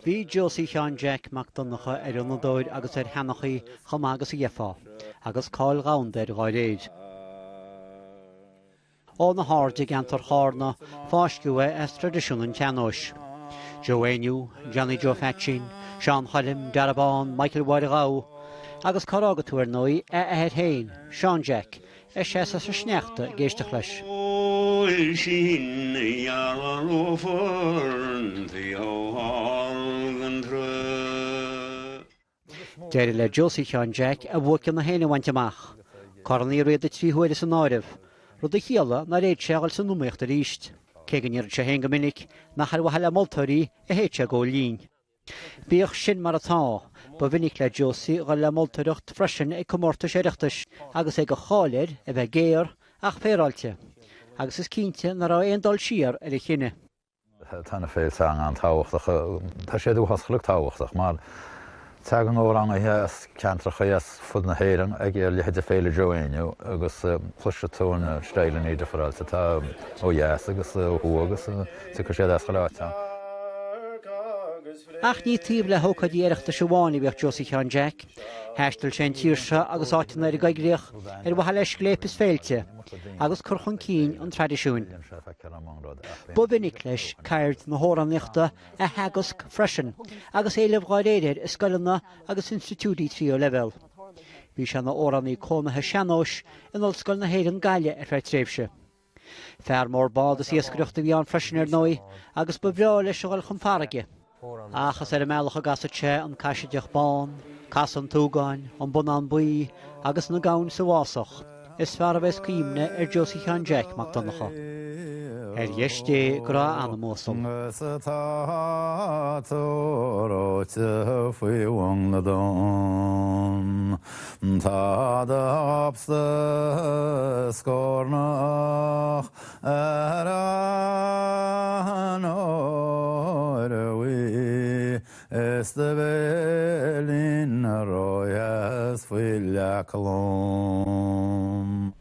Bhí Josie Sheáin Jeaic Mac Donncha ar fhonnadóir agus ar sheanchaí chomh maith agus a gheofá, agus cáil dhomhanda air dhá réir. Ó na hAird i gceantar Chárna, fáisceadh é as traidisiún an tsean-nóis. Joe Éinniú, Johnny Joe Pheaitsín, Seán Choilm, Dara Bán, Michael Mháire Ghabha, agus cár fhága tú ar ndóigh a athair féin, Seán Jeaic, ag seasamh sa sneachta ag éisteacht leis. D'éirigh le Josie Sheáin Jeaic a bhuaiceanna féin a bhaint amach, Corn Uí Riada 3 huaire san áireamh, rud a chiallaigh nár fhéad sé a dhul san iomaíocht arís, cé go ndeireadh sé féin go minic nach ar mhaithe le moltóirí a théadh sé ag ól lín. Bíodh sin mar atá, ba mhinic le Josie dhul le moltóireacht freisin ag comórtais Oireachtais agus é de cháil air a bheith géar ach féaráilte, agus is cinnte nach raibh aon dul siar ar a chinneadh. Tá na féilte an-tábhachtach. Tá siad uafásach tábhachtach mar tagann amhránaithe as ceantracha as fud na hÉireann ag a leithéid de Féile Joe Éinniú agus cloisfidh tú na stíleanna difreáilte atá ó dheas agus ó thuaidh agus tiocfaidh siad as chuile áit ann. Ach ní taobh le hócáidí Oireachtais amháin a bhíodh Josie Sheáin Jeaic. Thaistil sé an tír seo agus áiteanna ar an gcoigríoch ar mhaithe le scléip is féilte agus cur chun cinn an traidisiúin. Ba mhinic leis ceird na hamhránaíochta a theagasc freisin agus éileamh dhá réir air i scoileanna agus institiúidí tríú leibhéal. Bhí sé ina amhránaí cónaithe sean-nóis in Ollscoil na hÉireann Gaillimh ar feadh tréimhse. Fear mór bád is iascaireachta a bhí ann freisin ar ndóigh agus ba bhreá leis a dhul chun farraige. Ach is ar an mbealach a gcasfadh sé an Caisideach Bán, Casadh an tSúgáin, an Bonnán Buí agus na gamhain sa bhfásach, is fearr a bheas cuimhne ar Josie Sheáin Jeaic Mac Donncha. Ar dheis Dé go raibh a anam uasal. Is atá tú reoite faoi bhun na dtonn. Tá do gobsta scornach ar an óir bhuí is do bhéilín ródheas faoi leac lom.